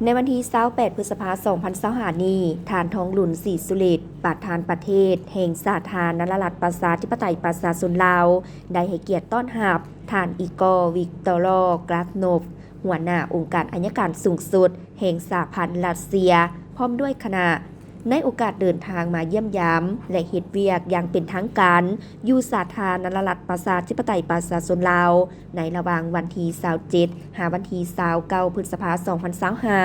ໃນວັນທີຊາວແປດ ພຶດສະພາ ສອງພັນຊາວຫ້ານີ້, ທ່ານ ທອງລຸນ ສີສຸລິດ ປະທານປະເທດແຫ່ງສາທາລະນະລັດ ປະຊາທິປະໄຕ ປະຊາຊົນລາວ ໄດ້ໃຫ້ກຽດຕ້ອນຮັບ ທ່ານ ອີກອ ວິກຕໍລໍ ກຣາສໂນຟ ຫົວໜ້າອົງການໄອຍະການສູງສຸດແຫ່ງສະຫະພັນຣັດເຊຍ ພ້ອມດ້ວຍຄະນະ ໃນໂອກາດເດີນທາງມາຢ້ຽມຢາມ ແລະ ເຮັດວຽກຢ່າງເປັນທາງການ ຢູ່ສາທາລະນະລັດ ປະຊາທິປະໄຕ ປະຊາຊົນລາວ ໃນລະຫວ່າງວັນທີຊາວເຈັດ ຫາວັນທີຊາວເກົ້າ ພຶດສະພາ ສອງພັນຊາວຫ້າ.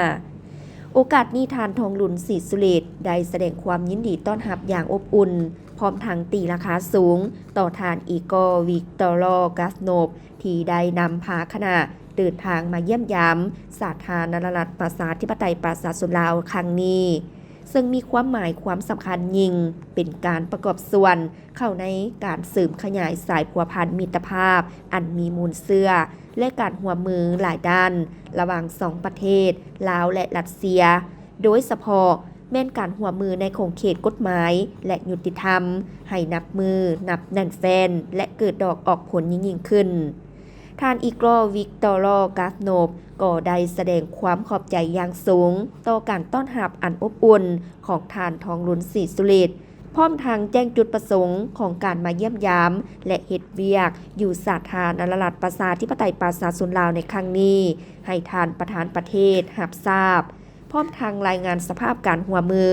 ໂອກາດນີ້, ທ່ານ ທອງລຸນ ສີສຸລິດ ໄດ້ສະແດງຄວາມຍິນດີຕ້ອນຮັບຢ່າງອົບອຸ່ນ, ພ້ອມທັງຕີລາຄາສູງຕໍ່ທ່ານ ອີກອ ວິກຕໍລໍ ກຣາສໂນຟ ທີ່ໄດ້ນຳພາຄະນະເດີນທາງມາຢ້ຽມຢາມສາທາລະນະລັດ ປະຊາທິປະໄຕ ປະຊາຊົນລາວຄັ້ງນີ້, ເຊິ່ງມີຄວາມໝາຍຄວາມສຳຄັນຍິ່ງ ເປັນການປະກອບສ່ວນເຂົ້າໃນການເສີມຂະຫຍາຍສາຍພົວພັນມິດຕະພາບອັນມີມູນເຊື້ອ ແລະ ການຮ່ວມມືຫຼາຍດ້ານລະຫວ່າງສອງປະເທດ ລາວ ແລະ ຣັດເຊຍ, ໂດຍສະເພາະແມ່ນການຮ່ວມມືໃນຂົງເຂດກົດໝາຍ ແລະ ຍຸຕິທຳ ໃຫ້ນັບມື້ນັບແໜ້ນແຟ້ນ ແລະ ເກີດດອກອອກຜົນຍິ່ງໆຂຶ້ນ. ທ່ານ ອີກອ ວິກຕໍລໍ ກຣາສໂນຟ ກໍໄດ້ສະແດງຄວາມຂອບໃຈຢ່າງສູງຕໍ່ການຕ້ອນຮັບອັນອົບອຸ່ນຂອງທ່ານ ທອງລຸນ ສີສຸລິດ ພ້ອມທັງແຈ້ງຈຸດປະສົງຂອງການມາຢ້ຽມຢາມ ແລະ ເຮັດວຽກຢູ່ສາທາລະນະລັດ ປະຊາທິປະໄຕ ປະຊາຊົນລາວໃນຄັ້ງນີ້ ໃຫ້ທ່ານປະທານປະເທດຮັບຊາບ, ພ້ອມທັງລາຍງານສະພາບການຮ່ວມມື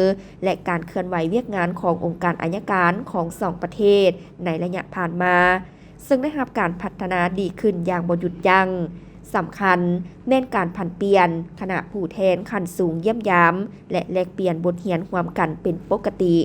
ແລະ ການເຄື່ອນໄຫວວຽກງານຂອງອົງການໄອຍະການຂອງສອງປະເທດໃນໄລຍະຜ່ານມາ, ເຊິ່ງໄດ້ຮັບການພັດທະນາດີຂຶ້ນຢ່າງບໍ່ຢຸດຢັ້ງ. ສຳຄັນແມ່ນການຜັນປ່ຽນຄະນະຜູ້ແທນຂັ້ນສູງຢ້ຽມຢາມ ແລະ ແລກປ່ຽນບົດຮຽນຮ່ວມກັນເປັນປົກກະຕິ.